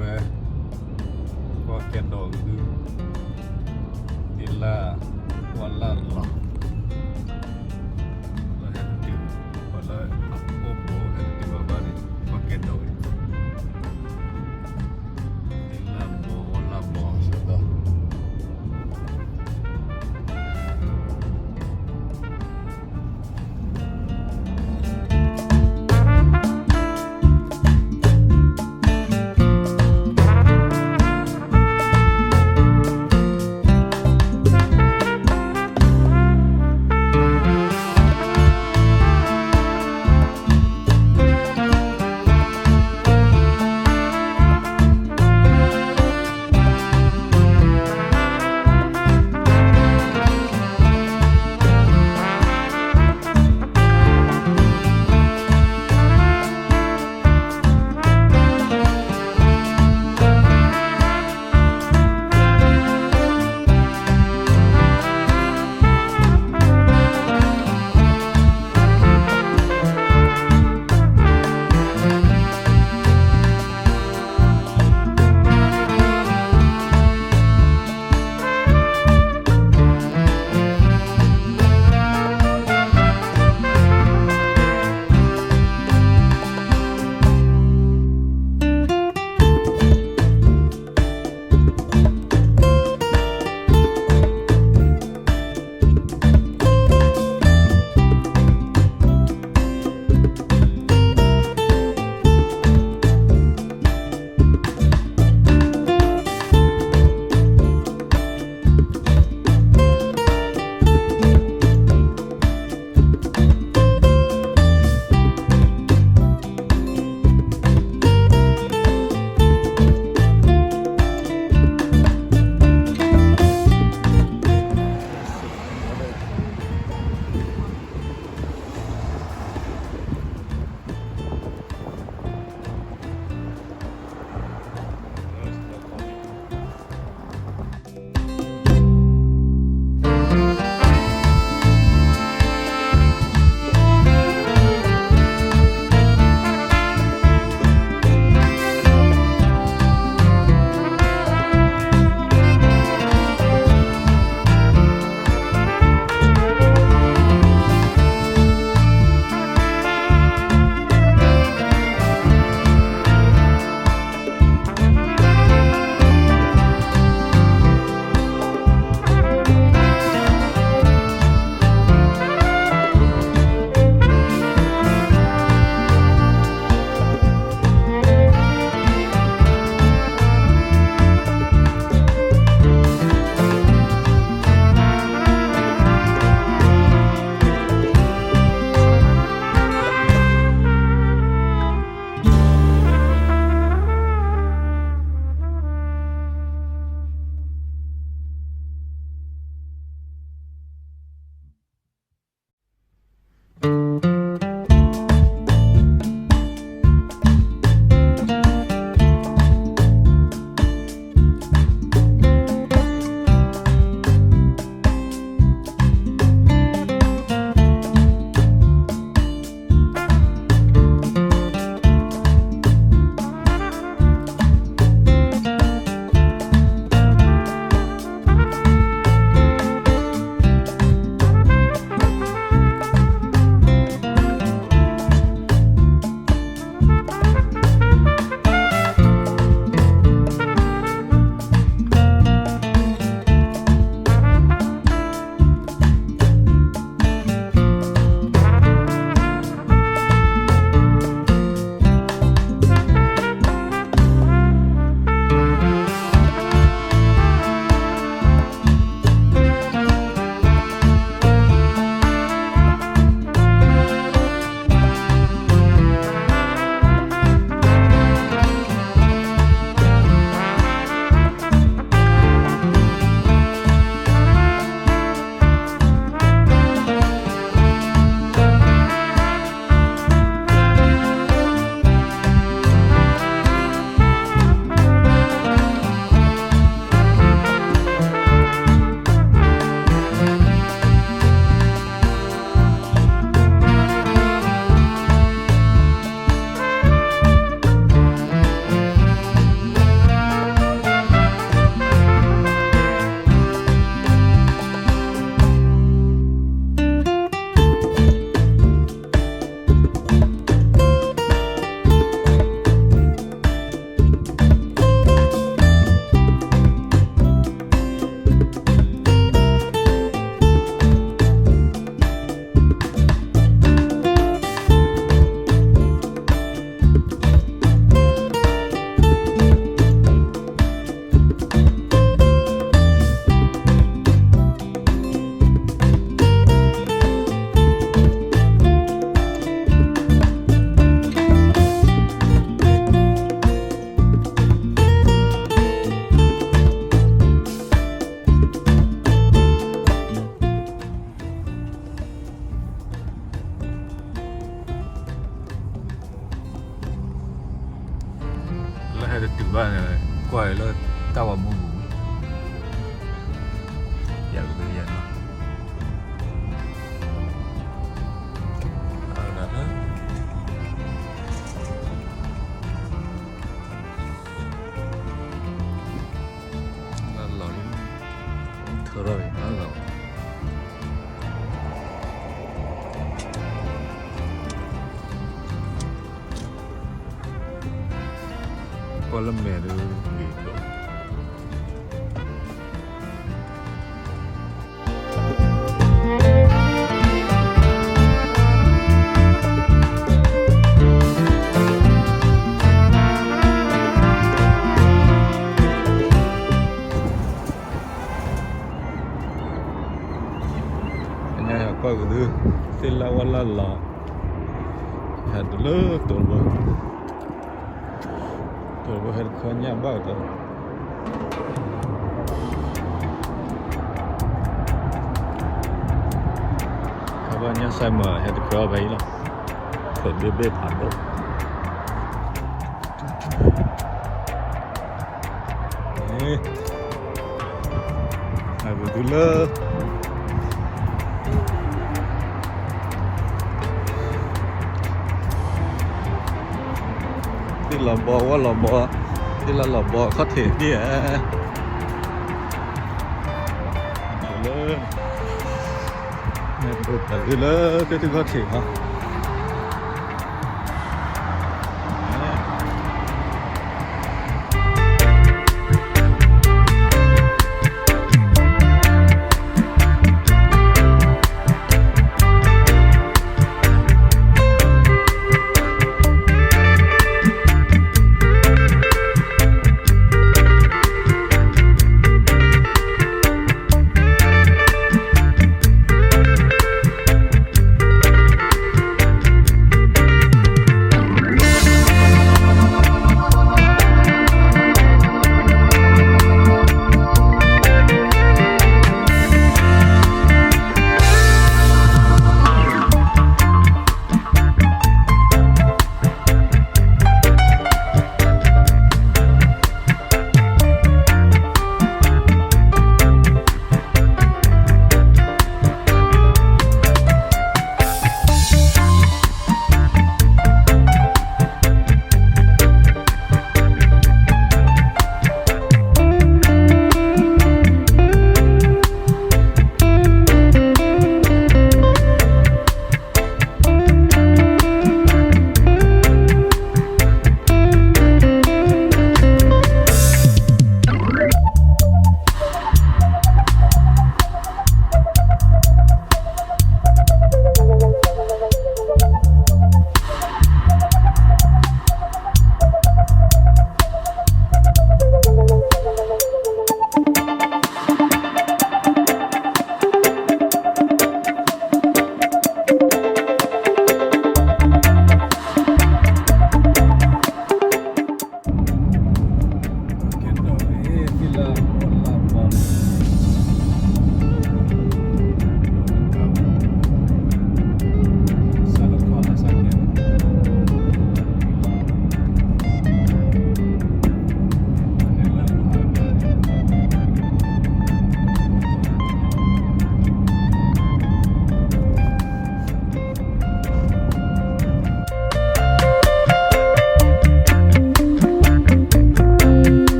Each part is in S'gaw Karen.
ဝဲ ကွၢ်ကဲဒီး သ့ၣ်လၣ် ကွၢ်လၢ်လီၤ လၢဟဲတတုၤ ပှၤလၢအအိၣ်ဘူးဟဲတတုၤဘၣ်ဘၣ်န့ၣ် ကွၢ်ကဲဒီး သ့ၣ်လၣ်ဘီ လၣ်ဘီ ဆၢကတီၢ် တတုၤဘၣ်န့ၣ် ကွၢ်လၢတၢ်ဂီၤမူပူၤ, ယၤကဒုယၤနီၤ, အဝဲဒၣ်လၢ လၢလီၤလံ, ထၢထီၣ်လံလီၤ, ကွၢ်လၢမဲာ်ဒုးဂ့ၤဒိၣ် ကညီယၤကွၢ်ကဒု, သ့ၣ်လၣ်ဝၣ်လၣ်လီၤ, ဟဲတုၤလၢတိၤဘိ, တိၤဘိဟဲတခီညၣ်ဘၣ်ကတၢၢ်, ခါဘၣ်ညၣ်စဲမၤဟဲတခီဖဲအံၤလီၤ, ခိးဘ့ၣ်ဘ့ၣ်ဖးဒိၣ် အဂုၤတုၤလၢ သ့ၣ်လီၤဘီ ဝၣ်လီၤဘီ, သ့ၣ်လၣ်လီၤဘီ ခီၣ်ထံးဒ်ဧါ, လၢ ပတုၤလၢသ့ၣ်ထူၣ်ခီၣ်ထံးဟီ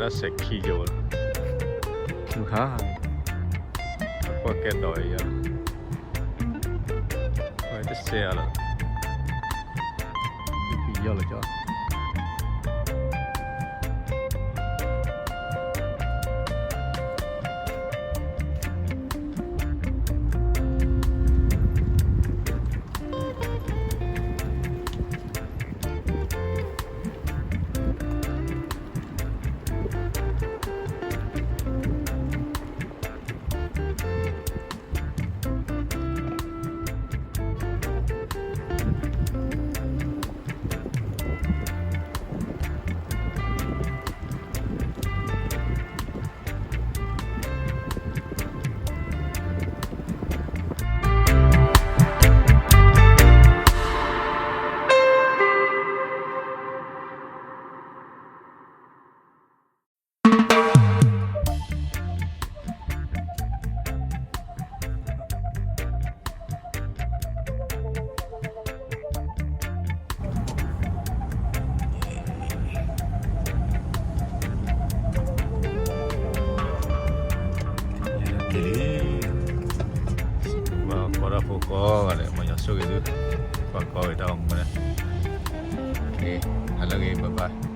တၢ်စဲးခံကဝဲၤလီၤ, ဟါ, ကွၢ်ကဲဒီးယၤ, ဝဲတစဲးအါလီၤ, ယီၢ်လီၤကၠီ. က့ၤလံ, ဘၣ်ကီတၢ်ဖိကိးဂၤဒဲး မ်ယွၤဆိၣ်ဂ့ၤသု, ဘၣ်ကီဂ့ၤတၢ်ဂီၤမူန့ၣ်, ဟါလၢအဂ့ၤ bye bye.